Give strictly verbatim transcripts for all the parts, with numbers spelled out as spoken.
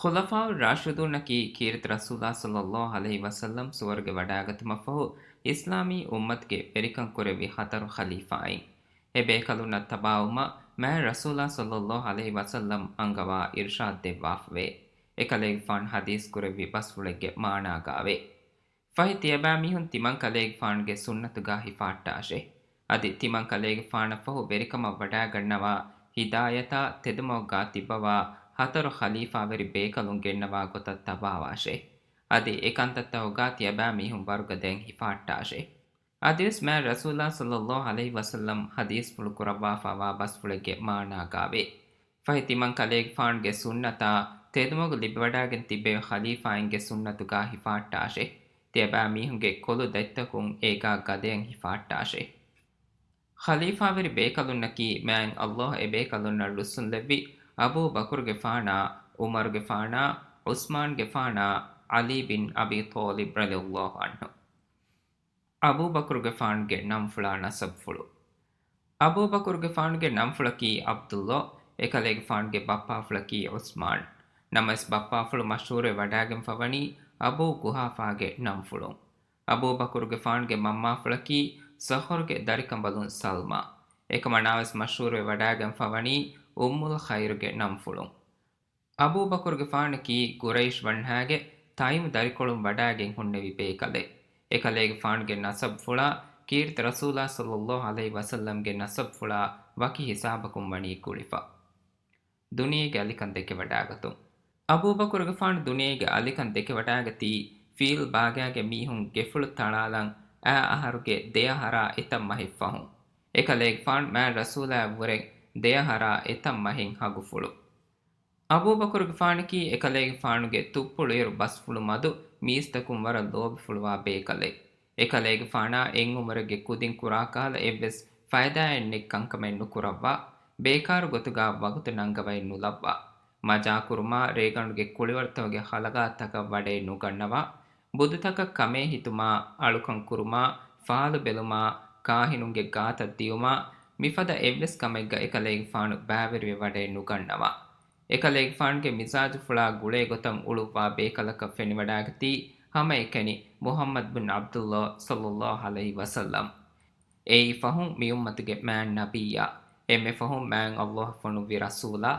ޚުލަފާއު ރާޝިދޫނަކީ ކީރިތި ރަސޫލާ ޞައްލައްލާހު ޢަލައިހި ވަސައްލަމް ސުވަރުގެ ވަޑާގަތުމަށްފަހު އިސްލާމީ އުއްމަތުގެ ވެރިކަން ކުރެއްވި ހަތަރު ޚަލީފާއިން. އެ ބޭކަލުންނަށް ތަބާވުމަށް މާތް ރަސޫލާ ޞައްލައްލާހު ޢަލައިހި ވަސައްލަމް އަންގަވާ އިރުޝާދު ދެއްވާފަވޭ. އެކަލޭގެފާނު ޙަދީޘް ކުރެއްވި ބަސްފުޅެއްގެ މާނާގާވޭ. ފަހެ ތިޔަބައިމީހުން ތިމަން ކަލޭގެފާނުގެ ސުންނަތުގާ ހިފާއްޓާށޭ. އަދި ތިމަން ކަލޭގެފާނަށްފަހު ވެރިކަމަށް ވަޑާގަންނަވާ ހިދާޔަތާ ތެދުމަގުގާ ތިއްބަވާ ހަތަރު ޚަލީފާވެރި ބޭކަލުން ގެންނަވާ ގޮތަށް ތަބާވާށޭ. އަދި އެ ކަންތައްތަކުގާ ތިޔަބައިމީހުން ވަރުގަދައިން ހިފާއްޓާށޭ. އަދިވެސް މާތް ރަސޫލާ ޞައްލައްލާހު ޢަލައިހި ވަސައްލަމް ޙަދީޘްފުޅު ކުރައްވާފައިވާ ބަސްފުޅެއްގެ މާނާގާވޭ. ފަހެ ތިމަން ކަލޭގެފާނުގެ ސުންނަތާ ތެދުމަގު ލިބިވަޑާގެން ތިއްބެވި ޚަލީފާއިންގެ ސުންނަތުގާ ހިފާއްޓާށޭ. ތިޔަބައިމީހުންގެ ކޮލު ދަތްތަކުން އޭގާ ގަދަޔަށް ހިފާއްޓާށޭ. ޚަލީފާވެރި ބޭކަލުންނަކީ މާތް ﷲ އެ ބޭކަލުންނަށް ރުއްސުންލެއްވި އަބޫ ބަކުރުގެފާނާ، ޢުމަރުގެފާނާ، ޢުސްމާންގެފާނާ، ޢަލީ ބިން އަބީ ޠާލިބް ރަޟިޔައްލާހު ޢަންހު. އަބޫބަކުރުގެފާނުގެ ނަންފުޅާ ނަސަބުފުޅު. އަބޫބަކުރުގެފާނުގެ ނަންފުޅަކީ ޢަބްދުﷲ، އެކަލޭގެފާނުގެ ބައްޕާފުޅަކީ ޢުސްމާން. ނަމަވެސް ބައްޕާފުޅު މަޝްހޫރުވެ ވަޑާގެންފަވަނީ އަބޫ ޤުޙާފާގެ ނަންފުޅުން. އަބޫބަކުރުގެފާނުގެ މަންމާފުޅަކީ ޞަޚްރުގެ ދަރިކަނބަލުން ސަލްމާ. އެކަމަނާވެސް މަޝްހޫރުވެ ވަޑާގެންފަވަނީ އުއްމުލް ޚައިރުގެ ނަންފުޅުން. އަބޫބަކުރުގެފާނަކީ ޤުރައިޝް ވަންހާގެ ތައިމު ދަރިކޮޅުން ވަޑާގެން ހުންނެވި ބޭކަލެއް. އެކަލޭގެފާނުގެ ނަސަބުފުޅާ ކީރިތި ރަސޫލާ ޞައްލައްލާހު ޢަލައިހި ވަސައްލަމްގެ ނަސަބުފުޅާ ވަކި ހިސާބަކުން ވަނީ ގުޅިފަ. ދުނިޔޭގެ އަލިކަން ދެކެވަޑާގަތުން. އަބޫބަކުރުގެފާނު ދުނިޔޭގެ އަލިކަން ދެކެވަޑާގަތީ ފީލް ބާގާގެ މީހުން ގެފުޅު ތަޅާލަން އައި އަހަރުގެ ދެއަހަރާ އެތައް މަހެއް ފަހުން. އެކަލޭގެފާނު މާތް ރަސޫލާއަށްވުރެ ދެއަހަރާ އެތައް މަހެއް ހަގުފުޅު. އަބޫބަކުރުގެފާނަކީ އެކަލޭގެފާނުގެ ތުއްޕުޅު އިރު ބަސްފުޅު މަދު މީސްތަކުން ވަރަށް ލޯބިފުޅުވާ ބޭކަލެއް. އެކަލޭގެފާނާ އެއް އުމުރެއްގެ ކުދިން ކުރާކަހަލަ އެއްވެސް ފައިދާއެއް ނެތް ކަންކަމެއް ނުކުރައްވާ، ބޭކާރު ގޮތުގާ ވަގުތު ނަންގަވައެއް ނުލައްވާ، މަޖާ ކުރުމާ ރޭގަނޑުގެ ކުޅިވަރުތަކުގެ ހަލަގާތަކަށް ވަޑައެއް ނުގަންނަވާ، ބުދުތަކަށް ކަމޭ ހިތުމާ، އަޅުކަން ކުރުމާ، ފާލު ބެލުމާ، ކާހިނުންގެ ގާތަށް ދިޔުމާ، މިފަދަ އެއްވެސް ކަމެއްގަ އެކަލޭގެފާނު ބައިވެރިވެ ވަޑައެއް ނުގަންނަވާ. އެކަލޭގެފާނުގެ މިޒާޖުފުޅާ ގުޅޭގޮތަށް އުޅުއްވާ ބޭކަލަކަށް ފެނިވަޑާގަތީ ހަމައެކަނި މުޙައްމަދު ބިން ޢަބްދުﷲ ޞައްލައްލާހު ޢަލައިހި ވަސައްލަމް. އެއީ ފަހުން މިއުއްމަތުގެ މާތް ނަބިއްޔާ، އެންމެ ފަހުން މާތް ﷲ ފޮނުއްވި ރަސޫލާ.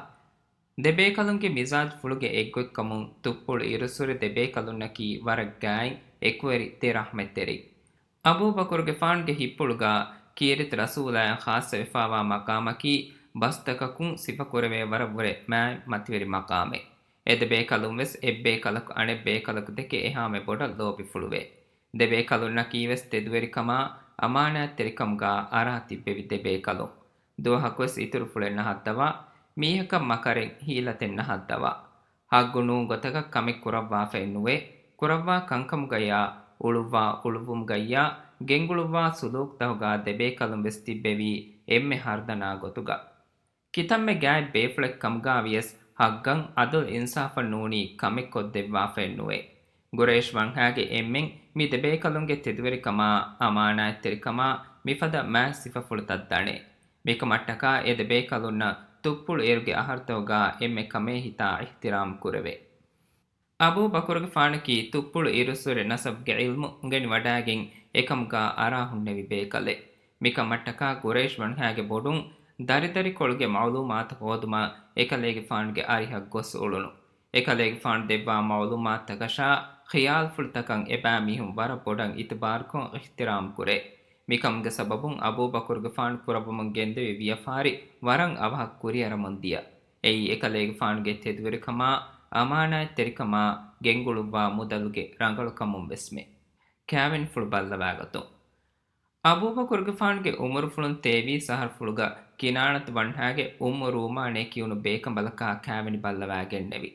ދެބޭކަލުންގެ މިޒާޖުފުޅުގެ އެއްގޮތްކަމުން ތުއްޕުޅު އިރުއްސުރެ ދެބޭކަލުންނަކީ ވަރަށް ގާތް އެކުވެރި ދެ ރަޙްމަތްތެރިން. އަބޫބަކުރުގެފާނުގެ ހިތްޕުޅުގާ ކީރިތި ރަސޫލާއަށް ޚާއްޞަވެފާވާ މަޤާމަކީ ބަސްތަކަކުން ސިފަކުރެވޭ ވަރަށްވުރެ މާތް މަތިވެރި މަޤާމެއް. އެދެބޭކަލުންވެސް އެއްބޭކަލަކު އަނެއްބޭކަލަކު ދެކެ އެހާމެ ބޮޑަށް ލޯބިފުޅުވޭ. ދެބޭކަލުންނަކީވެސް ތެދުވެރިކަމާ އަމާނާތްތެރިކަމުގާ އަރާ ތިއްބެވި ދެބޭކަލުން. ދުވަހަކުވެސް އިތުރުފުޅެއް ނަހައްދަވާ، މީހަކަށް މަކަރެއް ހީލަތެއް ނަހައްދަވާ، ހައްގު ނޫން ގޮތަކަށް ކަމެއް ކުރައްވާފައެއް ނުވޭ، ކުރައްވާ ކަންކަމުގައްޔާ، އުޅުއްވާ އުޅުއްވުމުގައްޔާ، ގެންގުޅުއްވާ ސުލޫކުތަކުގާ ދެބޭކަލުން ވެސް ތިއްބެވީ އެންމެ ހަރުދަނާ ގޮތުގަ. ކިތަންމެ ގާތް ބޭފުޅެއް ކަމުގާ ވިޔަސް ހައްގަށް އަދުލް އިންސާފަށް ނޫނީ ކަމެއް ކޮށްދެއްވާފައެއް ނުވޭ. ގުރައިޝް ވަންހާގެ އެންމެން މި ދެބޭކަލުންގެ ތެދުވެރިކަމާ، އަމާނާތްތެރިކަމާ މިފަދަ މާތް ސިފަފުޅުތައް ދަނޭ. މިކަމަށްޓަކާ އެ ދެބޭކަލުންނަށް ތުއްޕުޅު އިރުގެ އަހަރުތަކުގާ އެންމެ ކަމޭހިތާ އިޙްތިރާމް ކުރެވޭ. އަބޫބަކުރުގެފާނަކީ ތުއްޕުޅު އިރުއްސުރެ ނަސަބުގެ ޢިލްމު އުނގެނިވަޑާގެން އެކަމުގާ އަރާ ހުންނެވި ބޭކަލެއް. މިކަމަށްޓަކާ ގުރައިޝް ވަންހާގެ ބޮޑުން ދަރިދަރިކޮޅުގެ މަޢުލޫމާތު ހޯދުމަށް އެކަލޭގެފާނުގެ އަރިހަށް ގޮސް އުޅުނު. އެކަލޭގެފާނު ދެއްވާ މަޢުލޫމާތުތަކަށާ ޚިޔާލުފުޅުތަކަށް އެބައިމީހުން ވަރަށް ބޮޑަށް އިތުބާރުކޮށް އިޙްތިރާމް ކުރޭ. މިކަމުގެ ސަބަބުން އަބޫބަކުރުގެފާނު ކުރައްވަމުން ގެންދެވި ވިޔަފާރި ވަރަށް އަވަހަށް ކުރިއަރަމުން ދިޔަ. އެއީ އެކަލޭގެފާނުގެ ތެދުވެރިކަމާ، އަމާނާތްތެރިކަމާ، ގެންގުޅުއްވާ މުދަލުގެ ރަނގަޅުކަމުން ވެސްމެ. ކާވެނިފުޅު ބައްލަވާގަތުން. އަބޫބަކުރުގެފާނުގެ އުމުރުފުޅުން ތޭވީސް އަހަރުފުޅުގަ ކިނާނަތު ވަންހާގެ އުއްމު ރޫމާނޭ ކިޔުނު ބޭކަނބަލަކާ ކާވެނި ބައްލަވާގެންނެވި.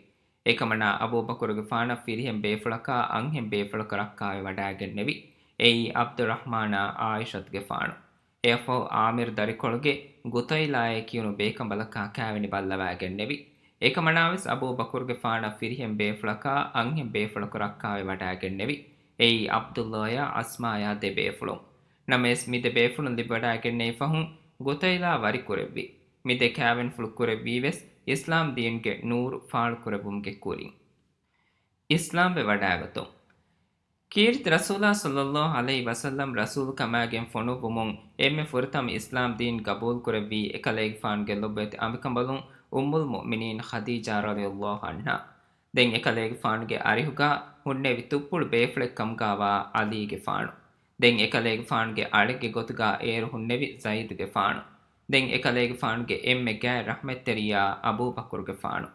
އެކަމަނާ އަބޫބަކުރުގެފާނަށް ފިރިހެން ބޭފުޅަކާ އަންހެން ބޭފުޅަކު ރައްކާވެވަޑާގެންނެވި. އެއީ ޢަބްދުއްރަޙްމާނާ ޢާއިޝަތުގެފާނު. އެއަށްފަހު ޢާމިރު ދަރިކޮޅުގެ ގުތައިލާއޭ ކިޔުނު ބޭކަނބަލަކާ ކާވެނި ބައްލަވާގެންނެވި. އެކަމަނާވެސް އަބޫބަކުރުގެފާނަށް ފިރިހެން ބޭފުޅަކާ އަންހެން ބޭފުޅަކު ރައްކާވެވަޑާގެންނެވި. އެއީ ޢަބްދުﷲޔާ އަސްމާޔާ ދެ ބޭފުޅުން. ނަމަވެސް މި ދެ ބޭފުޅުން ލިބިވަޑާގެންނެވި ފަހުން ގުތައިލާ ވަރިކުރެއްވި. މި ދެ ކާވެނިފުޅު ކުރެއްވީވެސް އިސްލާމް ދީނުގެ ނޫރު ފާޅުކުރެއްވުމުގެ ކުރިން. އިސްލާމްވެ ވަޑާގަތުން. ކީރިތި ރަސޫލާ ޞައްލައްލާހު ޢަލައިހި ވަސައްލަމް ރަސޫލުކަމާގެން ފޮނުއްވުމުން އެންމެ ފުރަތަމަ އިސްލާމް ދީން ގަބޫލުކުރެއްވީ އެކަލޭގެފާނުގެ ލޮބުވެތި އަނބިކަނބަލުން އުއްމުލް މުއުމިނީން ޚަދީޖާ ރަޟިޔައްލާހު ޢަންހާ. ދެން އެކަލޭގެފާނުގެ އަރިހުގަ ހުންނެވި ތުއްޕުޅު ބޭފުޅެއްކަމުގާވާ ޢަލީގެފާނު. ދެން އެކަލޭގެފާނުގެ އަޅެއްގެ ގޮތުގާ އޭރު ހުންނެވި ޒައިދުގެފާނު. ދެން އެކަލޭގެފާނުގެ އެންމެ ގާތް ރަޙްމަތްތެރިޔާ އަބޫބަކުރުގެފާނު.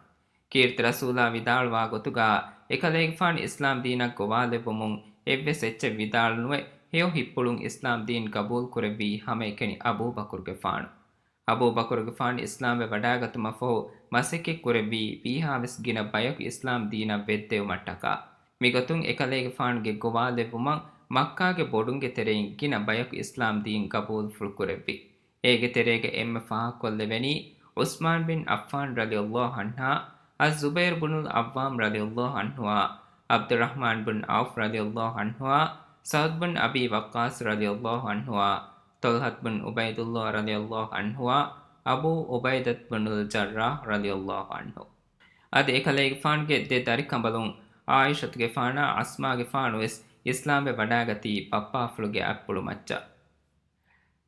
ކީރިތި ރަސޫލާ ވިދާޅުވާ ގޮތުގާ، އެކަލޭގެފާނު އިސްލާމް ދީނަށް ގޮވާލެއްވުމުން އެއްވެސް އެއްޗެއް ވިދާޅުނުވެ، ހެޔޮ ހިއްޕުޅުން އިސްލާމް ދީން ގަބޫލުކުރެއްވީ ހަމައެކަނި އަބޫބަކުރުގެފާނު. އަބޫބަކުރުގެފާނު އިސްލާމްވެ ވަޑާގަތުމަށްފަހު މަސައްކަތްކުރެއްވީ ވީހާވެސް ގިނަ ބަޔަކު އިސްލާމް ދީނަށް ވެއްދެވުމަށްޓަކާ. މިގޮތުން އެކަލޭގެފާނުގެ ގޮވާލެއްވުމަށް މައްކާގެ ބޮޑުންގެ ތެރެއިން ގިނަ ބަޔަކު އިސްލާމް ދީން ގަބޫލުފުޅުކުރެއްވި. އޭގެ ތެރޭގަ އެންމެ ފާހަގަކޮށްލެވެނީ ޢުސްމާން ބިން ޢައްފާން ރަޟިޔައްލާހު ޢަންހާ، އައްޒުބައިރު ބުނުލް ޢައްވާމް ރަޟިޔައްލާހު ޢަންހުއާ، ޢަބްދުއްރަޙްމާން ބިން ޢައުފް ރަޟިޔައްލާހު ޢަންހުއާ، ސަޢުދް ބިން އަބީ ވައްޤާޞް ރަޟިޔައްލާހު ޢަންހުއާ، ޠަލްޙަތް ބިން ޢުބައިދުއްލާހް ރަޟިޔައްލާހު ޢަންހުއާ، އަބޫ ޢުބައިދަތް ބިނުލް ޖައްރާޙް ރަޟިޔައްލާހު ޢަންހު. އަދި އެކަލޭގެފާނުގެ ދެ ދަރިކަނބަލުން ޢާއިޝަތުގެފާނާ ޢަސްމާގެފާނުވެސް އިސްލާމްވެ ވަޑާގަތީ ބައްޕާފުޅުގެ އަތްޕުޅު މައްޗަށް.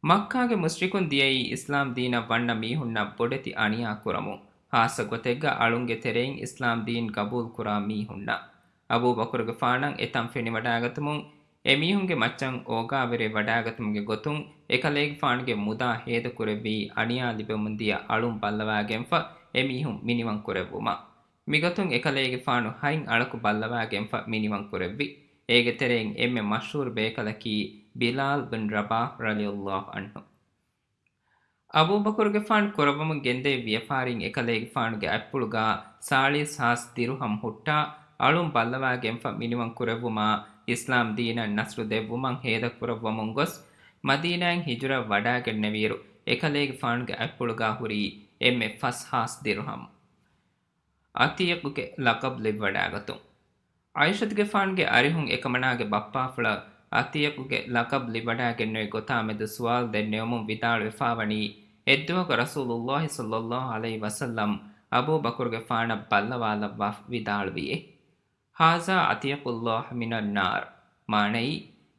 މައްކާގެ މުޝްރިކުން ދިޔައީ އިސްލާމް ދީނަށް ވަންނަ މީހުންނަށް ބޮޑެތި އަނިޔާ ކުރަމުން، ޚާއްޞަ ގޮތެއްގަ އަޅުންގެ ތެރެއިން އިސްލާމް ދީން ގަބޫލުކުރާ މީހުންނަށް. އަބޫބަކުރުގެފާނަށް އެތަން ފެނިވަޑާގަތުމުން، އެމީހުންގެ މައްޗަށް އޯގާވެރިވެ ވަޑާގަތުމުގެ ގޮތުން އެކަލޭގެފާނުގެ މުދާ ހޭދަކުރެއްވީ އަނިޔާ ލިބެމުންދިޔަ އަޅުން ބައްލަވާގެންފަ އެމީހުން މިނިވަންކުރެއްވުމަށް. މިގޮތުން އެކަލޭގެފާނު ހަތް އަޅަކު ބައްލަވާގެންފަ މިނިވަންކުރެއްވި. އޭގެ ތެރެއިން އެންމެ މަޝްހޫރު ބޭކަލަކީ ބިލާލް ބިން ރަބާޙް ރަޟިޔައްލާހު ޢަންހު. އަބޫބަކުރުގެފާނު ކުރައްވަމުން ގެންދެވި ވިޔަފާރިން އެކަލޭގެފާނުގެ އަތްޕުޅުގާ ސާޅީސް ހާސް ދިރުހަމް ހުއްޓާ، އަޅުން ބައްލަވާގެންފަ މިނިވަން ކުރެއްވުމާ، އިސްލާމް ދީނަށް ނަޞްރު ދެއްވުމަށް ހޭދަ ކުރައްވަމުން ގޮސް، މަދީނާއިން ހިޖުރަ ވަޑާގެންނެވިއިރު، އެކަލޭގެފާނުގެ އަތްޕުޅުގާ ހުރީ އެންމެ ފަސް ހާސް ދިރުހަމް. އަތީޤުގެ ލަޤަބް ލިބިވަޑާގަތުން. ޢާއިޝަތުގެފާނުގެ އަރިހުން އެކަމަނާގެ ބައްޕާފުޅަށް އަތީޤުގެ ލަޤަބް ލިބިވަޑާގެންނެވި ގޮތާމެދު ސުވާލު ދެންނެވުމުން ވިދާޅުވެފާވަނީ، އެއްދުވަހަކު ރަސޫލުﷲ ޞައްލައްލާހު ޢަލައިހި ވަސައްލަމް އަބޫބަކުރުގެފާނަށް ބައްލަވާލައްވާ ވިދާޅުވިއޭ. ހާޒާ ޢަތީޤުﷲ މިނައްނާރް، މާނައީ،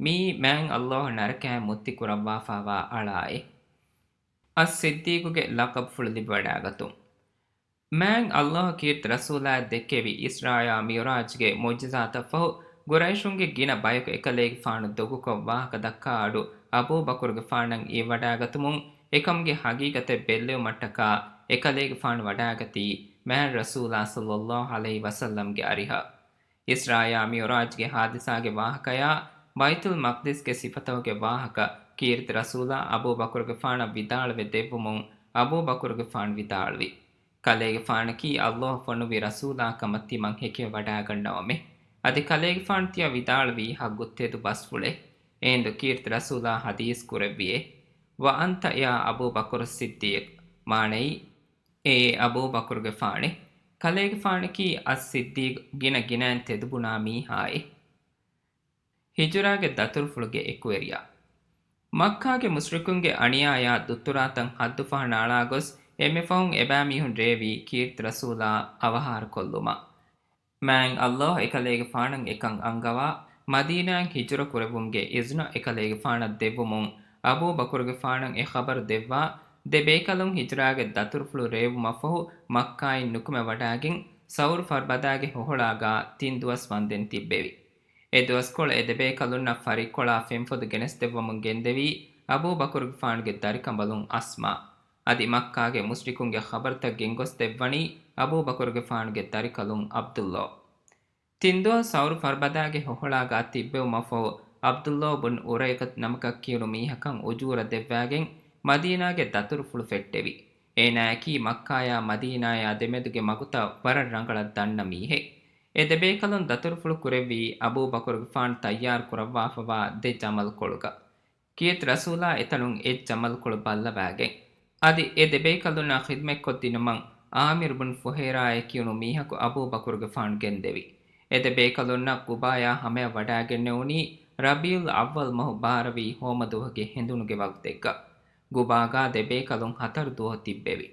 މިއީ މާތް ﷲ ނަރަކައިން މުއްތި ކުރައްވާފާވާ އަޅާއޭ. އައްޞިއްދީޤުގެ ލަޤަބްފުޅު ލިބިވަޑާގަތުން. މާތް ﷲ ކީރިތި ރަސޫލާއަށް ދެއްކެވި އިސްރާއާ މިޢުރާޖްގެ މުޢުޖިޒާތަށްފަހު، ގުރައިޝުންގެ ގިނަ ބަޔަކު އެކަލޭގެފާނު ދޮގުކޮށް ވާހަކަ ދައްކާ އަޑު، އަބޫބަކުރުގެފާނަށް އިވިވަޑާގަތުމުން، އެކަމުގެ ހަގީގަތެއް ބެއްލެވުމަށްޓަކާ، އެކަލޭގެފާނު ވަޑާގަތީ މާތް ރަސޫލާ ޞައްލައްލާހު ޢަލައިހި ވަސައްލަމްގެ އަރިހަށް. އިސްރާއާ މިޢުރާޖްގެ ހާދިސާގެ ވާހަކަޔާ، ބައިތުލް މަޤްދިސްގެ ސިފަތަކުގެ ވާހަކަ، ކީރިތި ރަސޫލާ އަބޫބަކުރުގެފާނަށް ވިދާޅުވެ ދެއްވުމުން، އަބޫބަކުރުގެފާނު ވިދާޅުވި، ކަލޭގެފާނަކީ ﷲ ފޮނުއްވި ރަސޫލާ ކަމަށް ތިމަން ހެކިވެ ވަޑާގަންނަވަމޭ. އަދި ކަލޭގެފާނު ތިޔަ ވިދާޅުވީ ޙައްގު ތެދު ބަސްފުޅޭ. އެހިނދު ކީރިތި ރަސޫލާ ޙަދީޘް ކުރެއްވިއޭ، "ވައަންތަ ޔާ އަބޫބަކުރު ޞިއްދީޤް"، މާނައީ، އޭ އަބޫބަކުރުގެފާނޭ، ކަލޭގެފާނަކީ އައްޞިއްދީޤް ގިނަ ގިނައިން ތެދުބުނާ މީހާއޭ. ހިޖުރާގެ ދަތުރުފުޅުގެ އެކުވެރިޔާ. މައްކާގެ މުޝްރިކުންގެ އަނިޔާޔާ ދުއްތުރާތައް ހައްދުފަހަނައަޅާގޮސް، އެންމެ ފަހުން އެބައިމީހުން ރޭވީ ކީރިތި ރަސޫލާ އަވަހާރަކޮށްލުމަށް. މާތް ﷲ އެކަލޭގެފާނަށް އެކަން އަންގަވާ، މަދީނާއިން ހިޖުރަ ކުރެއްވުމުގެ އިޒުނަ އެކަލޭގެފާނަށް ދެއްވުމުން، އަބޫބަކުރުގެފާނަށް އެ ޚަބަރު ދެއްވާ، ދެ ބޭކަލުން ހިޖުރާގެ ދަތުރުފުޅު ރޭވުމަށްފަހު، މައްކާއިން ނުކުމެ ވަޑާގެން، ސައުރު ފަރުބަދާގެ ހޮހޮޅާގާ ތިން ދުވަސް ވަންދެން ތިއްބެވި. އެ ދުވަސްކޮޅު އެ ދެބޭކަލުންނަށް ފަރިއްކޮޅާ ފެންފޮދު ގެނެސްދެއްވަމުން ގެންދެވީ އަބޫބަކުރުގެފާނުގެ ދަރިކަނބަލުން އަސްމާ. އަދި މައްކާގެ މުޝްރިކުންގެ ޚަބަރުތައް ގެންގޮސްދެއްވަނީ އަބޫބަކުރުގެފާނުގެ ދަރިކަލުން ޢަބްދުﷲ. ތިން ދުވަހު ސައުރު ފަރުބަދާގެ ހޮހޮޅާގާ ތިއްބެވުމަށްފަހު، ޢަބްދުﷲ ބުން އުރައިޤަތު ނަމަކަށް ކިޔުނު މީހަކަށް އުޖޫރަ ދެއްވާގެން މަދީނާގެ ދަތުރުފުޅު ފެއްޓެވި. އޭނާއަކީ މައްކާޔާ މަދީނާޔާ ދެމެދުގެ މަގުތައް ވަރަށް ރަނގަޅަށް ދަންނަ މީހެއް. އެ ދެބޭކަލުން ދަތުރުފުޅު ކުރެއްވީ އަބޫބަކުރުގެފާނު ތައްޔާރު ކުރައްވާފަވާ ދެ ޖަމަލްކޮޅުގަ. ކީރިތި ރަސޫލާ އެތަނުން އެއް ޖަމަލްކޮޅު ބައްލަވާގެން. އަދި އެ ދެބޭކަލުންނާ ޚިދުމަތްކޮށްދިނުމަށް ޢާމިރު ބުން ފުހައިރާއޭ ކިޔުނު މީހަކު އަބޫބަކުރުގެފާނު ގެންދެވި. އެ ދެބޭކަލުންނަށް ޤުބާޔާ ހަމަޔަށް ވަޑާގެންނެވުނީ ރަބީޢުލް އައްވަލް މަހު ބާރަވީ ހޯމަ ދުވަހުގެ ހެނދުނުގެ ވަގުތެއްގަ. ޤުބާގާ ދެބޭކަލުން ހަތަރު ދުވަހު ތިއްބެވި.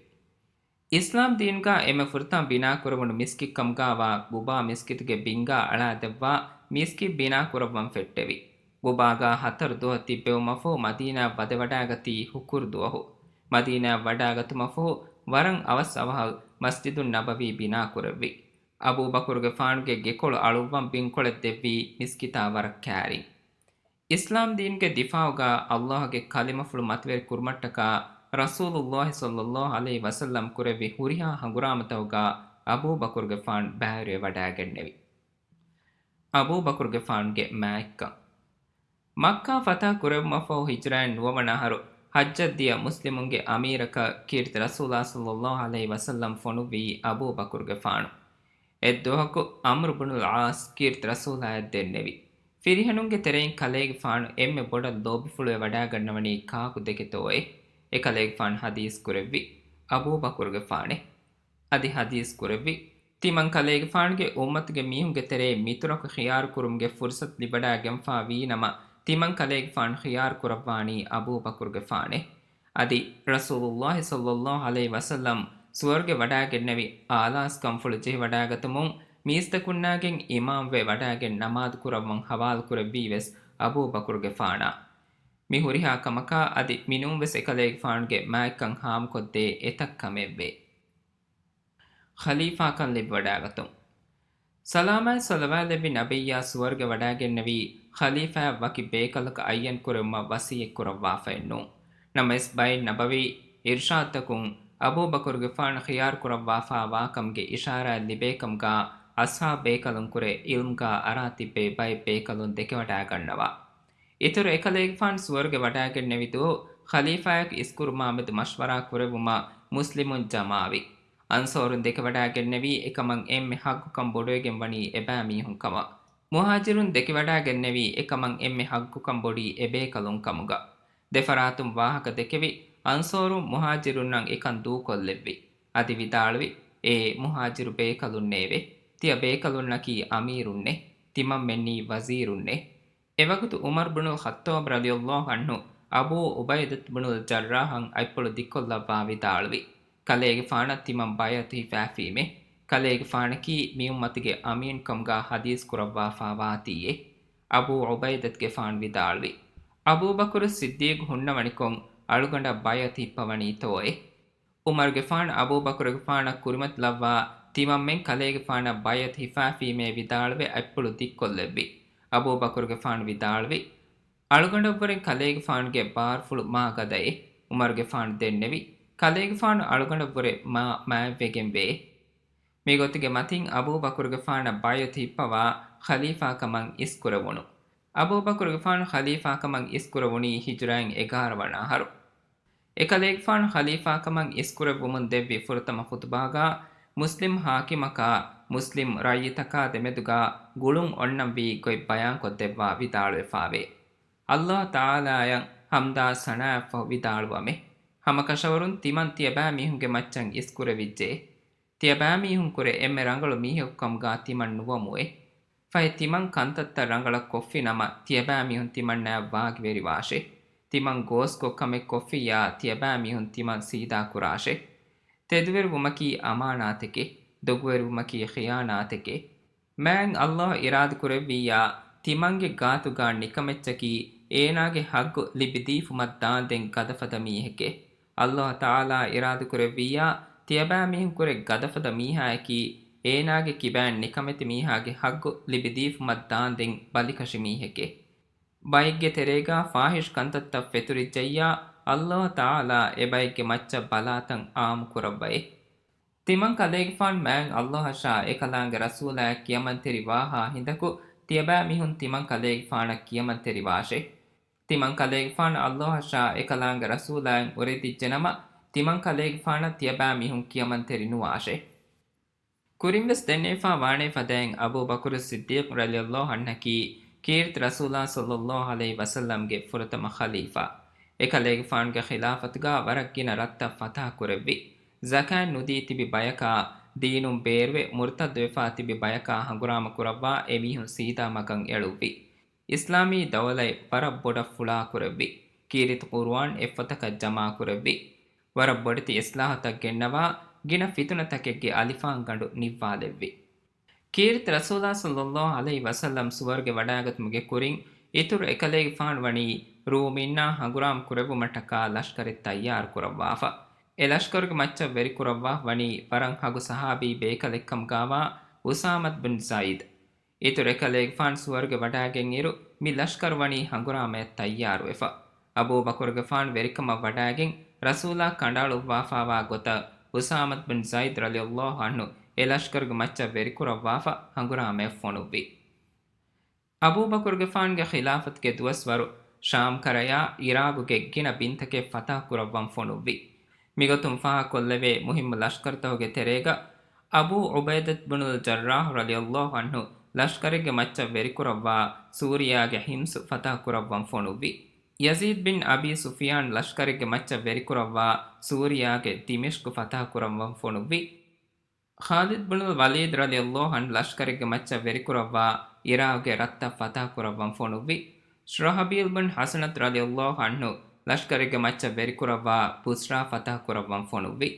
އިސްލާމް ދީންގާ އެންމެ ފުރަތަމަ ބިނާކުރެވުނު މިސްކިތްކަމުގާވާ ގުބާ މިސްކިތުގެ ބިންގާ އަޅާދެއްވާ މިސްކިތް ބިނާކުރައްވަން ފެއްޓެވި. ގުބާގާ ހަތަރު ދުވަހު ތިއްބެވުމަށްފަހު މަދީނާއަށް ވަދެވަޑާގަތީ ހުކުރު ދުވަހު. މަދީނާއަށް ވަޑާގަތުމަށްފަހު ވަރަށް އަވަސް އަވަހަށް މަސްޖިދުއް ނަބަވީ ބިނާކުރެއްވި. އަބޫބަކުރުގެފާނުގެ ގެކޮޅު އަޅުއްވަން ބިންކޮޅެއް ދެއްވީ މިސްކިތާ ވަރަށް ކައިރިން. އިސްލާމް ދީންގެ ދިފާއުގާ ﷲ ގެ ކަލިމަފުޅު މަތިވެރި ކުރުމަށްޓަކާ ރަސޫލުﷲ ޞައްލަﷲ ޢަލައިހި ވަސައްލަމް ކުރެއްވި ހުރިހާ ހަނގުރާމަތަކުގާ އަބޫބަކުރުގެފާނު ބައިވެރިވެވަޑާގެންނެވި. އަބޫބަކުރުގެފާނުގެ މާތްކަން. މައްކާ ފަތާ ކުރެއްވުމަށްފަހު ހިޖުރާއިން ނުވަވަނަ އަހަރު ޙައްޖަށް ދިޔަ މުސްލިމުންގެ އަމީރަކަށް ކީރިތި ރަސޫލާ ޞައްލަﷲ ޢަލައިހި ވަސައްލަމް ފޮނުއްވީ އަބޫބަކުރުގެފާނު. އެއްދުވަހަކު ޢަމްރު ބުނުލް ޢާޞް ކީރިތި ރަސޫލާއަށް ދެންނެވި. ފިރިހެނުންގެ ތެރެއިން ކަލޭގެފާނު އެންމެ ބޮޑަށް ލޯބިފުޅުވެ ވަޑާގަންނަވަނީ ކާކު ދެކެތޯއޭ؟ އެކަލޭގެފާނު ޙަދީޘް ކުރެއްވި އަބޫބަކުރުގެފާނެ. އަދި ޙަދީޘް ކުރެއްވި، ތިމަން ކަލޭގެފާނުގެ އުއްމަތުގެ މީހުންގެ ތެރެއިން މިތުރަކު ޚިޔާރު ކުރުމުގެ ފުރުޞަތު ލިބިވަޑާގެންފާ ވީނަމަ، ތިމަން ކަލޭގެފާނު ޚިޔާރު ކުރައްވާނީ އަބޫބަކުރުގެފާނެ. އަދި ރަސޫލުﷲ ޞައްލަﷲ ޢަލައިހި ވަސައްލަމް ސުވަރުގެ ވަޑާގެންނެވި އާލާސްކަންފުޅު ޖެހިވަޑާގަތުމުން މީސްތަކުންނާގެން އިމާމްވެ ވަޑާގެން ނަމާދު ކުރައްވަން ޙަވާލު ކުރެއްވީ ވެސް އަބޫބަކުރުގެފާނާ. މި ހުރިހާ ކަމަކާ އަދި މިނޫން ވެސް އެކަލޭގެފާނުގެ މާތްކަން ހާމަކޮށްދޭ އެތައް ކަމެއްވޭ. ޚަލީފާކަން ލިބިވަޑާގަތުން. ސަލާމާއި ޞަލަވާތް ލެއްވި ނަބިއްޔާ ސުވަރުގެ ވަޑާގެންނެވީ ޚަލީފާއަށް ވަކި ބޭކަލަކަށް އައްޔަން ކުރެވުމަށް ވަޞިއްޔަތް ކުރައްވާފައެއްނޫން. ނަމަވެސް ބައެއް ނަބަވީ އިރްޝާދުތަކުން އަބޫބަކުރުގެފާނު ޚިޔާރު ކުރައްވާފާ ވާކަމުގެ އިޝާރާތް ލިބޭކަމުގާ އަޞްޙާބު ބޭކަލުންކުރެ ޢިލްމުގާ އަރާ ތިއްބެވި ބައެއް ބޭކަލުން ދެކެވަޑާގަންނަވާ. އިތުރު އެކަލޭގެފާނު ސުވަރުގެ ވަޑާގެންނެވި ދުވަހު ޚަލީފާއަކު އިސްކުރުމާމެދު މަޝްވަރާ ކުރެއްވުމަށް މުސްލިމުން ޖަމާވި. އަންޞާރުން ދެކެވަޑާގެންނެވީ އެކަމަށް އެންމެ ޙައްޤުކަން ބޮޑުވެގެން ވަނީ އެބައިމީހުން ކަމަށް. މުހާޖިރުން ދެކެވަޑާގެންނެވީ އެކަމަށް އެންމެ ޙައްޤުކަން ބޮޑީ އެބޭކަލުން ކަމުގަ. ދެފަރާތުން ވާހަކަ ދެކެވި އަންޞާރުން މުހާޖިރުންނަށް އެކަން ދޫކޮށްލެއްވި. އަދި ވިދާޅުވި، އޭ މުހާޖިރު ބޭކަލުންނޭވެ! ތިޔަ ބޭކަލުންނަކީ އަމީރުންނޭ، ތިމަންމެންނީ ވަޒީރުންނޭ. އެވަގުތު ޢުމަރު ބުނުލް ޚައްޠާބް ރަޟިޔަﷲ ޢަންހު އަބޫ ޢުބައިދަތު ބުނުލް ޖައްރާޙަށް އަތްޕުޅު ދިއްކޮށްލައްވާ ވިދާޅުވި، ކަލޭގެފާނަށް ތިމަން ބައިޢަތު ހިފާފީމޭ. ކަލޭގެފާނަކީ މިއުއްމަތުގެ އަމީންކަމުގާ ޙަދީޘް ކުރައްވާފާ ވާތީއޭ. އަބޫ ޢުބައިދަތުގެފާނު ވިދާޅުވި، އަބޫބަކުރު ޞިއްދީޤު ހުންނަވަނިކޮށް އަޅުގަނޑަށް ބައިޢަތު ހިއްޕަވަނީތޯއޭ؟ ޢުމަރުގެފާނު އަބޫބަކުރުގެފާނަށް ކުރިމަތިލައްވާ ތިމަންމެން ކަލޭގެފާނަށް ބައިޢަތު ހިފާފީމޭ ވިދާޅުވެ އަތްޕުޅު ދިއްކޮށްލެއްވި. އަބޫބަކުރުގެފާނު ވިދާޅުވި، އަޅުގަނޑަށްވުރެން ކަލޭގެފާނުގެ ބާރުފުޅު މާ ގަދައޭ. ޢުމަރުގެފާނު ދެންނެވި، ކަލޭގެފާނު އަޅުގަނޑަށްވުރެ މާ މާތްވެގެންވޭ. މިގޮތުގެ މަތިން އަބޫބަކުރުގެފާނަށް ބައިޢަތު ހިއްޕަވާ ޚަލީފާކަމަށް އިސްކުރެވުނު. އަބޫބަކުރުގެފާނު ޚަލީފާކަމަށް އިސްކުރެވުނީ ހިޖުރައިން އެގާރަ ވަނަ އަހަރު. އެކަލޭގެފާނު ޚަލީފާކަމަށް އިސްކުރެއްވުމުން ދެއްވި ފުރަތަމަ ޚުތުބާގާ މުސްލިމް ޙާކިމަކާ މުސްލިމް ރައްޔިތަކާ ދެމެދުގާ ގުޅުން އޮންނަންވީ ގޮތް ބަޔާންކޮށްދެއްވާ ވިދާޅުވެފާވޭ. ﷲ ތަޢާލާއަށް ޙަމްދާ ސަނާއަށްފަހު ވިދާޅުވަމޭ. ހަމަކަށަވަރުން ތިމަން ތިޔަބައިމީހުންގެ މައްޗަށް އިސްކުރެވިއްޖެ. ތިޔަބައިމީހުންކުރެ އެންމެ ރަނގަޅު މީހަކުކަމުގާ ތިމަން ނުވަމުއޭ. ފަހެ ތިމަން ކަންތައްތައް ރަނގަޅަށް ކޮށްފިނަމަ ތިޔަބައިމީހުން ތިމަންނާއަށް ވާގިވެރިވާށޭ. ތިމަން ގޯސްކޮށް ކަމެއް ކޮށްފިއްޔާ ތިޔަބައިމީހުން ތިމަން ސީދާކުރާށޭ. ތެދުވެރިވުމަކީ އަމާނާތެކޭ. ދޮގުވެރިވުމަކީ ޚިޔާނާތެކޭ. މާތް ﷲ އިރާދަކުރެއްވިއްޔާ، ތިމަންގެ ގާތުގާ ނިކަމެއްޗަކީ އޭނާގެ ޙައްޤު ލިބިދީފުމަށް ދާންދެން ގަދަފަދަ މީހެކޭ. ﷲ ތަޢާލާ އިރާދަކުރެއްވިއްޔާ، ތިޔަބައިމީހުންކުރެ ގަދަފަދަ މީހާޔަކީ އޭނާގެ ކިބައިން ނިކަމެތި މީހާގެ ޙައްޤު ލިބިދީފުމަށް ދާންދެން ބަލިކަށި މީހެކޭ. ބައެއްގެ ތެރޭގާ ފާޙިޝް ކަންތައްތައް ފެތުރިއްޖެއްޔާ، ﷲ ތަޢާލާ އެބައެއްގެ މައްޗަށް ބަލާތައް ޢާއްމު ކުރައްވައޭ. ތިމަން ކަލޭގެފާނު މާތް ﷲ އަށާ އެކަލާނގެ ރަސޫލާއަށް ކިޔަމަންތެރި ވާހާ ހިނދަކު، ތިޔަބައިމީހުން ތިމަން ކަލޭގެފާނަށް ކިޔަމަންތެރިވާށޭ. ތިމަން ކަލޭގެފާނު ﷲ އަށާ އެކަލާނގެ ރަސޫލާއަށް އުރެދިއްޖެނަމަ، ތިމަން ކަލޭގެފާނަށް ތިޔަބައިމީހުން ކިޔަމަންތެރި ނުވާށޭ. ކުރިންވެސް ދެންނެވިފާ ވާނެ ފަދައިން އަބޫބަކުރު ޞިއްދީޤު ރަޟިޔަﷲ ޢަންހަކީ ކީރިތި ރަސޫލާ ޞައްލަﷲ ޢަލައިހި ވަސައްލަމްގެ ފުރަތަމަ ޚަލީފާ. އެކަލޭގެފާނުގެ ޚިލާފަތުގާ ވަރަށް ގިނަ ރަށްތައް ފަތަޙަ ކުރެއްވި. ޒަކާތް ނުދީ ތިބި ބަޔަކާ، ދީނުން ބޭރުވެ މުރުތައްދުވެފާ ތިބި ބަޔަކާ ހަނގުރާމަ ކުރައްވާ އެމީހުން ސީދާ މަގަށް އެޅުއްވި. އިސްލާމީ ދައުލަތް ވަރަށް ބޮޑަށް ފުޅާކުރެއްވި. ކީރިތި ޤުރުއާން އެއްފަތަކަށް ޖަމާކުރެއްވި. ވަރަށް ބޮޑެތި އިޞްލާޙުތައް ގެންނަވާ، ގިނަ ފިތުނަތަކެއްގެ އަލިފާންގަނޑު ނިއްވާލެއްވި. ކީރިތި ރަސޫލާ ޞައްލައްލާހު ޢަލައިހި ވަސައްލަމް ސުވަރުގެ ވަޑާގަތުމުގެ ކުރިން އިތުރު އެކަލޭގެފާނު ވަނީ ރޫމީންނާ ހަނގުރާމަ ކުރެއްވުމަށްޓަކާ ލަޝްކަރެއް ތައްޔާރު ކުރައްވާފަ. އެ ލަޝްކަރުގެ މައްޗަށް ވެރިކުރައްވާފަ ވަނީ ވަރަށް ހަގު ޞަޙާބީ ބޭކަލެއްކަމުގާވާ އުސާމަތު ބިން ޒައިދު. އިތުރު އެކަލޭގެފާނު ސުވަރުގެ ވަޑާގެން އިރު، މި ލަޝްކަރު ވަނީ ހަނގުރާމަޔަށް ތައްޔާރުވެފަ. އަބޫބަކުރުގެފާނު ވެރިކަމަށް ވަޑާގެން، ރަސޫލާ ކަނޑައަޅުއްވާފާވާ ގޮތަށް އުސާމަތު ބިން ޒައިދު ރަޟިޔައްލާހު ޢަންހު އެ ލަޝްކަރުގެ މައްޗަށް ވެރިކުރައްވާފަ ހަނގުރާމަޔަށް ފޮނުއްވި. އަބޫބަކުރުގެފާނުގެ ޚިލާފަތުގެ ދުވަސްވަރު ޝާމްކަރަޔާ އިރާގުގެ ގިނަ ބިންތަކެއް ފަތަޙަ ކުރައްވަން ފޮނުއްވި. މިގޮތުން ފާހަގަކޮށްލެވޭ މުހިއްމު ލަޝްކަރުތަކުގެ ތެރޭގަ އަބޫ ޢުބައިދަތު ބުނުލް ޖައްރާޙު ރަޟިޔައްލާހު ޢަންހު ލަޝްކަރެއްގެ މައްޗަށް ވެރިކުރައްވާ ސޫރިޔާގެ ޙިމްޞު ފަތަޙަ ކުރައްވަން ފޮނުއްވި. ޔަޒީދު ބިން އަބީ ސުފިޔާން ލަޝްކަރެއްގެ މައްޗަށް ވެރިކުރައްވާ ސޫރިޔާގެ ދިމިޝްޤު ފަތަޙަ ކުރައްވަން ފޮނުއްވި. ޚާލިދު ބުނުލް ވަލީދު ރަޟިޔައްލާހު ޢަންހު ލަޝްކަރެއްގެ މައްޗަށް ވެރިކުރައްވާ ޢިރާޤުގެ ރައްތައް ފަތަޙަ ކުރައްވަން ފޮނުއްވި. ޝުރަޙަބީލު ބިން ޙަސަނަތު ރަޟިޔައްލާހު ޢަންހު ލަޝްކަރެއްގެ މައްޗަށް ވެރިކުރައްވާ ބުޞްރާ ފަތަޙަ ކުރައްވަން ފޮނުއްވި.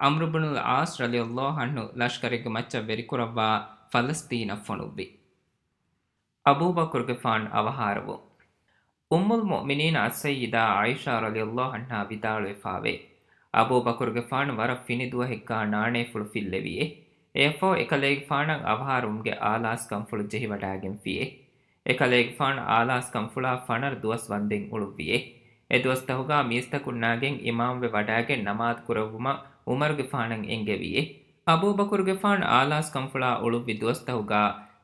ޢަމްރު ބުނުލް ޢާޞް ރަޟިޔައްލާހު ޢަންހު ލަޝްކަރެއްގެ މައްޗަށް ވެރިކުރައްވާ ފަލަސްޠީނަށް ފޮނުއްވި. އަބޫބަކުރުގެފާނު އަވަހާރަވުން. އުއްމުލް މުއުމިނީން އައްސައްޔިދާ ޢާއިޝާ ރަޟިޔައްލާހު ޢަންހާ ވިދާޅުވެފާވޭ، އަބޫބަކުރުގެފާނު ވަރަށް ފިނި ދުވަހެއްގާ ނާނޭފުޅު ފިއްލެވިއޭ. އެއަށްފަހު އެކަލޭގެފާނަށް އަވަހާރަވުމުގެ އާލާސްކަންފުޅު ޖެހިވަޑާގެންފިއޭ. އެކަލޭގެފާނު އާލާސްކަންފުޅާ ފަނަރަ ދުވަސް ވަންދެން އުޅުއްވިއޭ. އެ ދުވަސްތަހުގާ މީސްތަކުންނާގެން އިމާމުވެ ވަޑާގެން ނަމާދު ކުރެއްވުމަށް ޢުމަރުގެފާނަށް އެންގެވިއޭ. އަބޫބަކުރުގެފާނު އާލާސްކަންފުޅާ އުޅުއްވި ދުވަސްތަހުގާ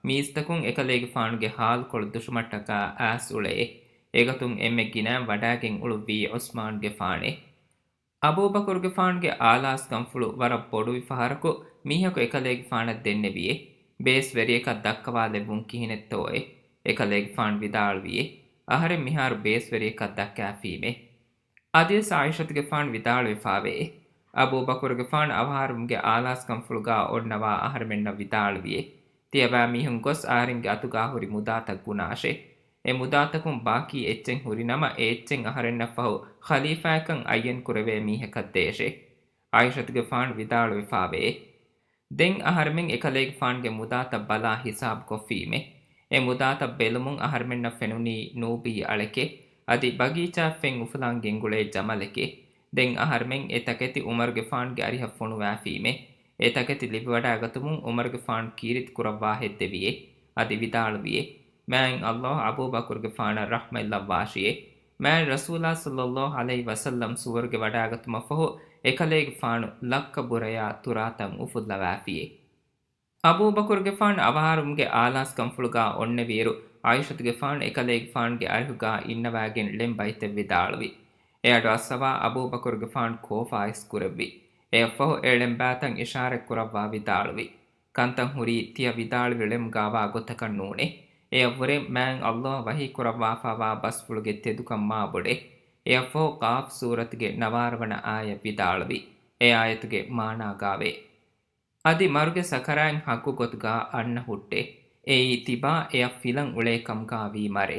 މީސްތަކުން އެކަލޭގެފާނުގެ ހާލުކޮޅު ދުށުމަށްޓަކާ އައިސް އުޅެއޭ. އެގޮތުން އެންމެ ގިނައިން ވަޑާގެން އުޅުއްވީ ޢުސްމާނުގެފާނޭ. އަބޫބަކުރުގެފާނުގެ އާލާސްކަންފުޅު ވަރަށް ބޮޑުވި ފަހަރަކު މީހަކު އެކަލޭގެފާނަށް ދެންނެވިއޭ. ބޭސްވެރިޔަކަށް ދައްކަވާލެއްވުން ކިހިނެއްތޯއޭ؟ އެކަލޭގެފާނު ވިދާޅުވިއޭ، އަހަރެން މިހާރު ބޭސްވެރިޔަކަށް ދައްކާފީމޭ. އަދިވެސް ޢާއިޝަތުގެފާނު ވިދާޅުވެފާވޭ، އަބޫބަކުރުގެފާނު އަވަހާރަވުމުގެ އާލާސްކަންފުޅުގާ އޮންނަވާ އަހަރެމެންނަށް ވިދާޅުވިއޭ، ތިޔަބައިމީހުން ގޮސް އަހަރެންގެ އަތުގާ ހުރި މުދާތައް ގުނާށޭ. އެ މުދާތަކުން ބާކީ އެއްޗެއް ހުރިނަމަ، އެ އެއްޗެއް އަހަރެންނަށްފަހު ޚަލީފާއެއްކަން އައްޔަން ކުރެވޭ މީހަކަށް ދޭށޭ. ޢާއިޝަތުގެފާނު ވިދާޅުވެފާވޭ، ދެން އަހަރެމެން އެކަލޭގެފާނުގެ މުދާތައް ބަލާ ހިސާބުކޮށްފީމޭ. އެ މުދާތައް ބެލުމުން އަހަރެމެންނަށް ފެނުނީ ނޫބީ އަޅެކޭ. އަދި ބަގީޗާއަށް ފެން އުފުލާން ގެންގުޅޭ ޖަމަލެކޭ. ދެން އަހަރެމެން އެ ތަކެތި ޢުމަރުގެފާނުގެ އަރިހަށް ފޮނުވާފީމޭ. އެ ތަކެތި ލިބިވަޑާގަތުމުން ޢުމަރުގެފާނު ކީރިތި ކުރައްވާ ހެއްދެވިއޭ. އަދި ވިދާޅުވިއޭ، މާތް ﷲ އަބޫބަކުރުގެފާނަށް ރަޙްމަތްލައްވާށިއޭ. މާތް ރަސޫލާ ޞައްލައްލާހު ޢަލައިހި ވަސައްލަމް ސުވަރުގެ ވަޑާގަތުމަށްފަހު އެކަލޭގެފާނު ލައްކަ ބުރަޔާ ތުރާތައް އުފުއްލަވާފިއޭ. އަބޫބަކުރުގެފާނު އަވަހާރަވުމުގެ އާލާސްކަންފުޅުގާ އޮންނެވިއިރު، ޢާއިޝަތުގެފާނު އެކަލޭގެފާނުގެ އަރިހުގާ އިންނަވާގެން ޅެން ބައިތެއް ވިދާޅުވި. އެ އަޑު އައްސަވާ އަބޫބަކުރުގެފާނު ކޯފާ އިސް ކުރެއްވި. އެއަށްފަހު އެ ޅެންބައިތައް އިޝާރަތް ކުރައްވާ ވިދާޅުވި. ކަންތައް ހުރީ ތިޔަ ވިދާޅުވި ޅެމުގާވާ ގޮތަކަށް ނޫނޭ. އެއަށްވުރެ މާތް ﷲ ވަޙީ ކުރައްވާފާވާ ބަސްފުޅުގެ ތެދުކަން މާބޮޑޭ. އެއަށްފަހު ޤާފް ސޫރަތުގެ ނަވާރަ ވަނަ އާޔަތް ވިދާޅުވި. އެ އާޔަތުގެ މާނާގާވޭ، އަދި މަރުގެ ސަކަރާތް ޙައްޤު ގޮތުގާ އަންނަ ހުއްޓޭ. އެއީ ތިބާ އެއަށް ފިލަން އުޅޭ ކަމުގާ ވީ މަރޭ.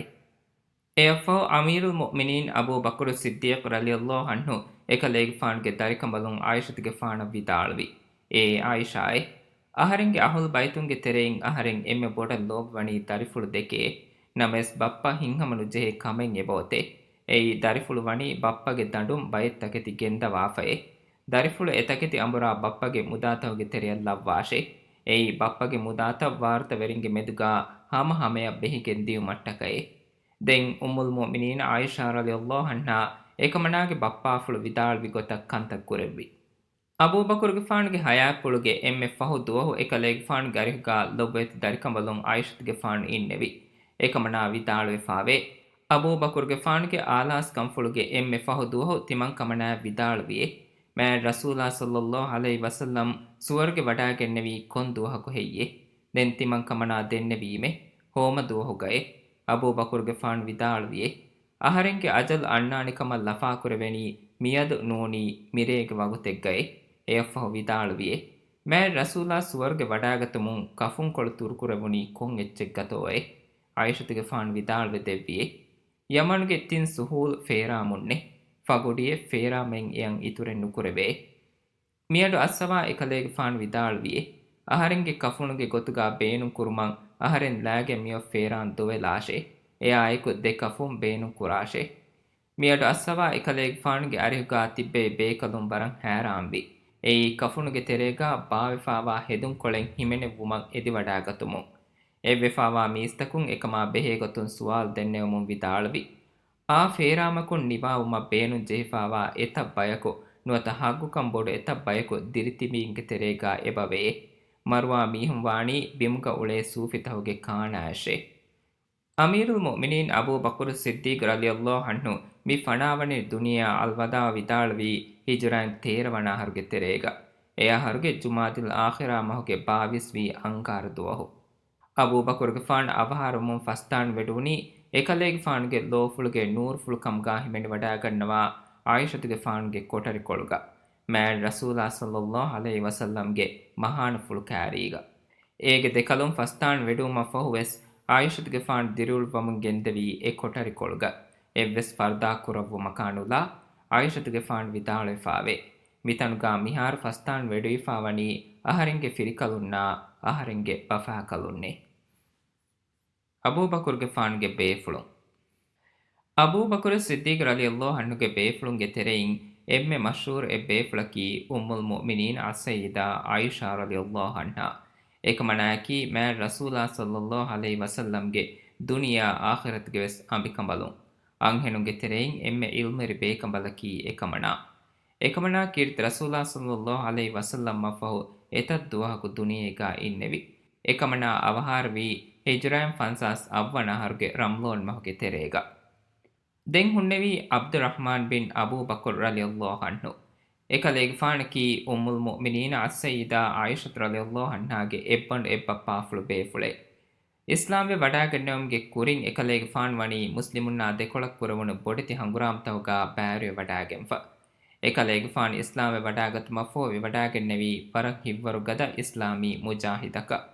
އެއަށްފަހު އަމީރުލް މުއުމިނީން އަބޫބަކުރު ޞިއްދީޤް ރަޟިޔައްލާހު ޢަންހު އެކަލޭގެފާނުގެ ދަރިކަނބަލުން ޢާއިޝަތުގެފާނަށް ވިދާޅުވި، އޭ ޢާއިޝާއޭ! އަހަރެންގެ އަހުލު ބައިތުންގެ ތެރެއިން އަހަރެން އެންމެ ބޮޑަށް ލޯބިވަނީ ދަރިފުޅު ދެކެއޭ. ނަމަވެސް ބައްޕަ ހިތްހަމަ ނުޖެހޭ ކަމެއް އެބައޮތޭ. އެއީ ދަރިފުޅު ވަނީ ބައްޕަގެ ދަނޑުން ބައެއް ތަކެތި ގެންދަވާފައޭ. ދަރިފުޅު އެ ތަކެތި އަނބުރާ ބައްޕަގެ މުދާތަކުގެ ތެރެއަށް ލައްވާށޭ. އެއީ ބައްޕަގެ މުދާތައް ވާރުތަވެރިންގެ މެދުގާ ހަމަހަމަޔަށް ބެހިގެން ދިއުމަށްޓަކައޭ. ދެން އުއްމުލް މުއުމިނީން ޢާއިޝާ ރަޟިޔައްލާހު ޢަންހާ އެކަމަނާގެ ބައްޕާފުޅު ވިދާޅުވި ގޮތަށް ކަންތައް ކުރެއްވި. އަބޫބަކުރުގެފާނުގެ ޙަޔާތްޕުޅުގެ އެންމެ ފަހު ދުވަހު އެކަލޭގެފާނުގެ އަރިހުގާ ލޮބުވެތި ދަރިކަނބަލުން ޢާއިޝަތުގެފާނު އިންނެވި. އެކަމަނާ ވިދާޅުވެފާވޭ، އަބޫބަކުރުގެފާނުގެ އާލާސްކަންފުޅުގެ އެންމެ ފަހު ދުވަހު ތިމަން ކަމަނާއަށް ވިދާޅުވިއޭ، މާތް ރަސޫލާ ޞައްލައްލާހު ޢަލައިހި ވަސައްލަމް ސުވަރުގެ ވަޑާގެންނެވީ ކޮން ދުވަހަކު ހެއްޔޭ؟ ދެން ތިމަން ކަމަނާ ދެންނެވީމޭ، ހޯމަ ދުވަހުގައޭ. އަބޫބަކުރުގެފާނު ވިދާޅުވިއޭ، އަހަރެންގެ އަޖަލު އަންނާނެ ކަމަށް ލަފާކުރެވެނީ މިއަދު ނޫނީ މިރޭގެ ވަގުތެއްގައޭ. އެއަށްފަހު ވިދާޅުވިއޭ، މާތް ރަސޫލާ ސުވަރުގެ ވަޑާގަތުމުން ކަފުންކޮޅު ތުރުކުރެވުނީ ކޮން އެއްޗެއްގަތޯއޭ؟ ޢާއިޝަތުގެފާނު ވިދާޅުވެ ދެއްވިއޭ، ޔަމަނުގެ ތިން ސުހޫލް ފޭރާމުންނޭ. ފަގުޑިއެއް ފޭރާމައިން އެއަށް އިތުރެއް ނުކުރެވޭ. މިއަޑު އައްސަވާ އެކަލޭގެފާނު ވިދާޅުވިއޭ، އަހަރެންގެ ކަފުނުގެ ގޮތުގާ ބޭނުން ކުރުމަށް އަހަރެން ލާގެން މިއޮތް ފޭރާން ދޮވެލާށޭ. އެއާއެކު ދެ ކަފުން ބޭނުން ކުރާށޭ. މިއަޑު އައްސަވާ އެކަލޭގެފާނުގެ އަރިހުގާ ތިއްބެވި ބޭކަލުން ވަރަށް ހައިރާންވި. އެއީ ކަފުނުގެ ތެރޭގާ ބާވެފާވާ ހެދުންކޮޅެއް ހިމެނެއްވުމަށް އެދިވަޑާގަތުމުން. އެއްވެފާވާ މީސްތަކުން އެކަމާ ބެހޭގޮތުން ސުވާލު ދެންނެވުމުން ވިދާޅުވި. އާ ފޭރާމަކުން ނިވާވުމަށް ބޭނުން ޖެހިފާވާ އެތައް ބަޔަކު ނުވަތަ ހައްގުކަން ބޮޑު އެތައް ބަޔަކު ދިރިތިބީންގެ ތެރޭގާ އެބަވެޔޭ. މަރުވާ މީހުން ވާނީ ބިމުގަ އުޅޭ ސޫފިތަހުގެ ކާނާއަށޭ. އަމީރުލް މުއުމިނީން އަބޫ ބަކުރު ސިއްދީގް ރަޟިޔަﷲ ޢަންހު މި ފަނާވަނީ ދުނިޔެއާ އަލްވަދާޢު ވިދާޅުވީ ހިޖުރައިން ތޭރަ ވަނަ އަހަރުގެ ތެރޭގަ. އެ އަހަރުގެ ޖުމާދިލް އާޚިރާ މަހުގެ ބާވީސް ވީ އަންގާރަ ދުވަހު. އަބޫބަކުރުގެފާނު އަވަހާރަވުމުން ފަސްދާން ވެޑުވުނީ އެކަލޭގެފާނުގެ ލޯފުޅުގެ ނޫރުފުޅު ކަމުގާ ހިމެނިވަޑާގަންނަވާ ޢާއިޝަތުގެފާނުގެ ކޮޓަރިކޮޅުގަ. މާތް ރަސޫލާ ޞައްލަﷲ ޢަލައިހި ވަސައްލަމްގެ މަހާނުފުޅު ކާރީގަ. އޭގެ ދެކަލުން ފަސްދާން ވެޑުވުމަށްފަހު ވެސް ޢާއިޝަތުގެފާނު ދިރިއުޅުއްވަމުން ގެންދެވީ އެ ކޮޓަރިކޮޅުގަ. އެއްވެސް ފަރުދާ ކުރައްވުމަކާ ނުލާ ޢާއިޝަތުގެފާނު ވިދާޅުވެފާވޭ. މިތަނުގާ މިހާރު ފަސްދާން ވެޑުވިފާވަނީ އަހަރެންގެ ފިރިކަލުންނާ އަހަރެންގެ ބަފާކަލުންނޭ. އަބޫބަކުރުގެފާނުގެ ބޭފުޅުން. އަބޫބަކުރު ސިއްދީގް ރަޟިޔަﷲ ޢަންހުގެ ބޭފުޅުންގެ ތެރެއިން އެންމެ މަޝްހޫރު އެއް ބޭފުޅަކީ އުއްމުލް މުއުމިނީން އައްސައްޔިދާ ޢާއިޝާ ރަޟިޔަﷲ ޢަންހާ. އެކަމަނާއަކީ މާތް ރަސޫލާ ޞައްލަﷲ ޢަލައިހި ވަސައްލަމްގެ ދުނިޔެއާ އާޚިރަތުގެ ވެސް އަނބިކަނބަލުން. އަންހެނުންގެ ތެރެއިން އެންމެ ޢިލްމުވެރި ބޭކަނބަލަކީ އެކަމަނާ. އެކަމަނާ ކީރިތި ރަސޫލާ ޞައްލަﷲ ޢަލައިހި ވަސައްލަމްއަށްފަހު އެތައް ދުވަހަކު ދުނިޔޭގާ އިންނެވި. އެކަމަނާ އަވަހާރަވީ ހިޖުރައިން ފަންސާސް އަށްވަނަ އަހަރުގެ ރަމަޟާން މަހުގެ ތެރޭގަ. ދެން ހުންނެވީ ޢަބްދުއްރަޙްމާން ބިން އަބޫ ބަކުރު ރަޟިޔަﷲ ޢަންހު. އެކަލޭގެފާނަކީ އުއްމުލް މުއުމިނީން އައްސައްޔިދާ ޢާއިޝަތު ރަޟިޔަﷲ ޢަންހާގެ އެއްބަނޑު އެއްބައްޕާފުޅު ބޭފުޅެއް. އިސްލާމްވެ ވަޑާގެންނެވުމުގެ ކުރިން އެކަލޭގެފާނު ވަނީ މުސްލިމުންނާ ދެކޮޅަށް ކުރެވުނު ބޮޑެތި ހަނގުރާމަތަކުގާ ބައިވެރިވެ ވަޑާގެންފަ. އެކަލޭގެފާނު އިސްލާމްވެ ވަޑާގަތުމަށްފަހު ވެވަޑާގެންނެވީ ވަރަށް ހިތްވަރުގަދަ އިސްލާމީ މުޖާހިދަކަށް.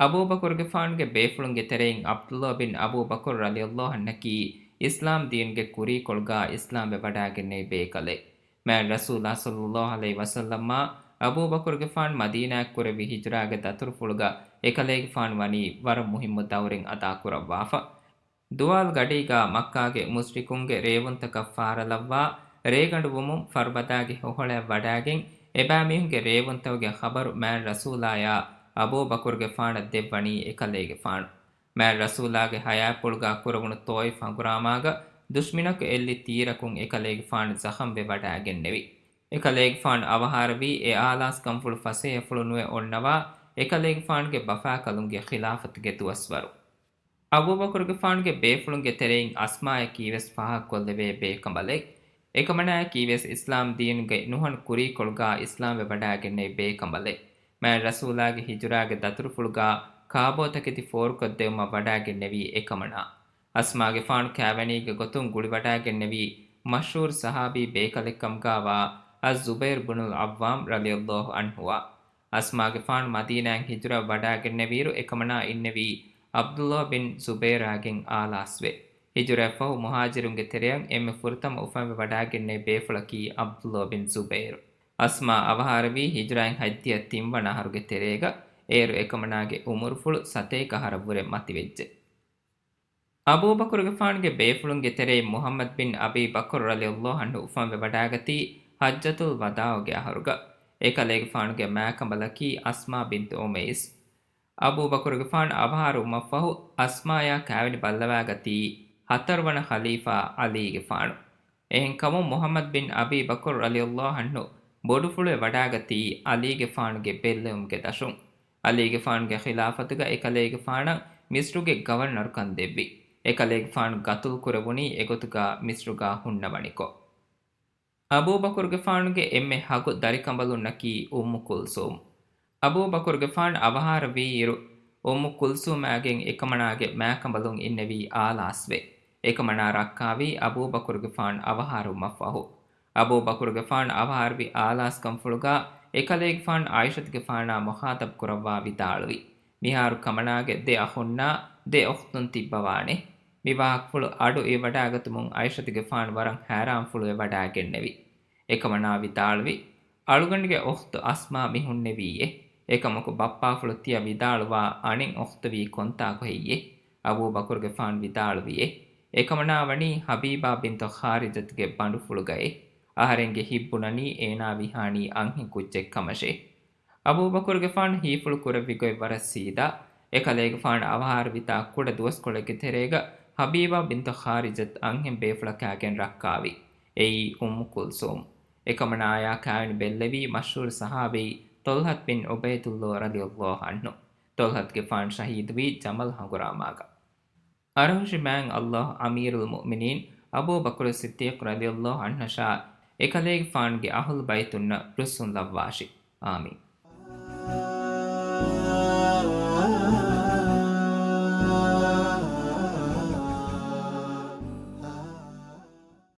އަބޫބަކުރުގެފާނުގެ ބޭފުޅުންގެ ތެރެއިން ޢަބްދުﷲ ބިން އަބޫ ބަކުރު ރަޟިޔަﷲ ޢަންހަކީ އިސްލާމް ދީނުގެ ކުރީކޮޅުގާ އިސްލާމްވެ ވަޑާގެންނެވި ބޭކަލެއް. މާތް ރަސޫލާ ޞައްލަﷲ ޢަލައިހި ވަސައްލަމާ އަބޫބަކުރުގެފާނު މަދީނާއަށް ކުރެއްވި ހިޖުރާގެ ދަތުރުފުޅުގަ އެކަލޭގެފާނު ވަނީ ވަރަށް މުހިއްމު ދައުރެއް އަދާކުރައްވާފަ. ދުވާލު ގަޑީގާ މައްކާގެ މުޝްރިކުންގެ ރޭވުންތަކަށް ފާރަލައްވާ، ރޭގަނޑު ވުމުން ފަރުބަދާގެ ހޮހޮޅަޔަށް ވަޑާގެން، އެބައިމީހުންގެ ރޭވުންތަކުގެ ޚަބަރު މާތް ރަސޫލާޔާ އަބޫބަކުރުގެފާނަށް ދެއްވަނީ އެކަލޭގެފާނު. މާތް ރަސޫލާގެ ޙަޔާތްޕުޅުގާ ކުރެވުނު ޠާއިފް ހަނގުރާމާގަ ދުޝްމިނަކު އެއްލި ތީރަކުން އެކަލޭގެފާނު ޒަޚަމްވެ ވަޑާގެންނެވި. އެކަލޭގެފާނު އަވަހާރަވީ އެ އާލާސްކަންފުޅު ފަސޭހަފުޅު ނުވެ އޮންނަވާ އެކަލޭގެފާނުގެ ބަފާކަލުންގެ ޚިލާފަތުގެ ދުވަސްވަރު. އަބޫބަކުރުގެފާނުގެ ބޭފުޅުންގެ ތެރެއިން އަސްމާއަކީވެސް ފާހަގަކޮށްލެވޭ ބޭކަނބަލެއް. އެކަމަނާއަކީވެސް އިސްލާމް ދީނުގެ ނުހަނު ކުރީކޮޅުގާ އިސްލާމްވެ ވަޑާގެންނެވި ބޭކަނބަލެއް. މާތް ރަސޫލާގެ ހިޖުރާގެ ދަތުރުފުޅުގާ ކާބޯތަކެތި ފޯރުކޮށްދެވުމަށް ވަޑާގެންނެވީ އެކަމަނާ. އަސްމާގެފާނު ކާވެނީގެ ގޮތުން ގުޅިވަޑާގެންނެވީ މަޝްހޫރު ޞަޙާބީ ބޭކަލެއްކަމުގާވާ އައްޒުބައިރު ބުނުލް ޢައްވާމް ރަޟިޔަﷲ ޢަންހުއާ. އަސްމާގެފާނު މަދީނާއަށް ހިޖުރަވެ ވަޑާގެންނެވިއިރު އެކަމަނާ އިންނެވީ ޢަބްދުﷲ ބިން ޒުބައިރާގެން އާލާސްވެ. ހިޖުރައަށްފަހު މުހާޖިރުންގެ ތެރެއަށް އެންމެ ފުރަތަމަ އުފަންވެ ވަޑާގެންނެވި ބޭފުޅަކީ ޢަބްދުﷲ ބިން ޒުބައިރު. އަސްމާ އަވަހާރަވީ ހިޖުރައިން ހަތްދިހަ ތިންވަނަ އަހަރުގެ ތެރޭގަ. އޭރު އެކަމަނާގެ އުމުރުފުޅު ސަތޭކަ އަހަރަށްވުރެ މަތިވެއްޖެ. އަބޫބަކުރުގެފާނުގެ ބޭފުޅުންގެ ތެރެއިން މުޙައްމަދު ބިން އަބީ ބަކުރު ރަޟިޔަﷲ ޢަންހު އުފަންވެ ވަޑާގަތީ ޙައްޖަތުލް ވަދާޢުގެ އަހަރުގަ. އެކަލޭގެފާނުގެ މާކަނބަލަކީ އަސްމާ ބިންތު އުމައިސް. އަބޫބަކުރުގެފާނު އަވަހާރަވުމަށްފަހު އަސްމާޔާ ކާވެނި ބައްލަވާގަތީ ހަތަރުވަނަ ޚަލީފާ ޢަލީގެފާނު. އެހެންކަމުން މުޙައްމަދު ބިން އަބީ ބަކުރު ރަޟިޔަﷲ ޢަންހު ބޮޑުފުޅުވެ ވަޑާގަތީ ޢަލީގެފާނުގެ ބެއްލެވުމުގެ ދަށުން. ޢަލީގެފާނުގެ ޚިލާފަތުގަ އެކަލޭގެފާނަށް މިޞްރުގެ ގަވަރުނަރުކަން ދެއްވި. އެކަލޭގެފާނު ގަތުލު ކުރެވުނީ އެގޮތުގަ މިޞްރުގަ ހުންނަވަނިކޮށް. އަބޫބަކުރުގެފާނުގެ އެންމެ ހަގު ދަރިކަނބަލުންނަކީ އުއްމު ކުލްސޫމް. އަބޫބަކުރުގެފާނު އަވަހާރަވީއިރު، އުއްމު ކުލްސޫމާގެން އެކަމަނާގެ މާކަނބަލުން އިންނެވީ އާލާސްވެ. އެކަމަނާ ރައްކާވީ އަބޫބަކުރުގެފާނު އަވަހާރަވުމަށްފަހު. އަބޫބަކުރުގެފާނު އަވަހާރަވި އާލާސްކަންފުޅުގަ އެކަލޭގެފާނު ޢާއިޝަތުގެފާނާ މުޚާޠަބު ކުރައްވާ ވިދާޅުވި. މިހާރު ކަމަނާގެ ދެ އަޚުންނާ ދެ އުޚްތުން ތިއްބަވާނެ. މި ވާހަކަފުޅު އަޑު އިވިވަޑާގަތުމުން ޢާއިޝަތުގެފާނު ވަރަށް ހައިރާންފުޅުވެ ވަޑާގެންނެވި. އެކަމަނާ ވިދާޅުވި، އަޅުގަނޑުގެ އުޚްތު އަސްމާ މި ހުންނެވީއޭ؟ އެކަމަކު ބައްޕާފުޅު ތިޔަ ވިދާޅުވާ އަނެއް އުޚްތު ވީ ކޮންތާކު ހެއްޔޭ؟ އަބޫބަކުރުގެފާނު ވިދާޅުވިއޭ، އެކަމަނާ ވަނީ ޙަބީބާ ބިންތު ޚާރިޖަތުގެ ބަނޑުފުޅުގައޭ. އަހަރެންގެ ހިތް ބުނަނީ އޭނާ ވީ ހީވަނީ އަންހެން ކުއްޖެއް ކަމަށޭ. އަބޫބަކުރުގެފާނު ހީފުޅު ކުރެއްވި ގޮތް ވަރަށް ސީދާ. އެކަލޭގެފާނު އަވަހާރަވިތާ ކުޑަ ދުވަސްކޮޅެއްގެ ތެރޭގަ ޙަބީބާ ބިންތު ޚާރިޖަތު އަންހެން ބޭފުޅަކާގެން ރައްކާވި. އެއީ އުއްމު ކުލްސޫމް. އެކަމަނާޔާ ކާވެނި ބެއްލެވީ މަޝްހޫރު ޞަޙާބީ ޠަލްޙަތު ބިން ޢުބައިދުﷲ ރަޟިޔަﷲ ޢަންހު. ޠަލްޙަތުގެފާނު ޝަހީދުވީ ޖަމަލް ހަނގުރާމާގަ. އަރަހުށި މާތް ﷲ އަމީރުލް މުއުމިނީން އަބޫބަކުރު ޞިއްދީޤު ރަޟިޔަﷲ ޢަންހަށާ އެކަލޭގެފާނުގެ އަހުލު ބައިތުންނަށް ރުއްސުން ލައްވާށި. އާމީން.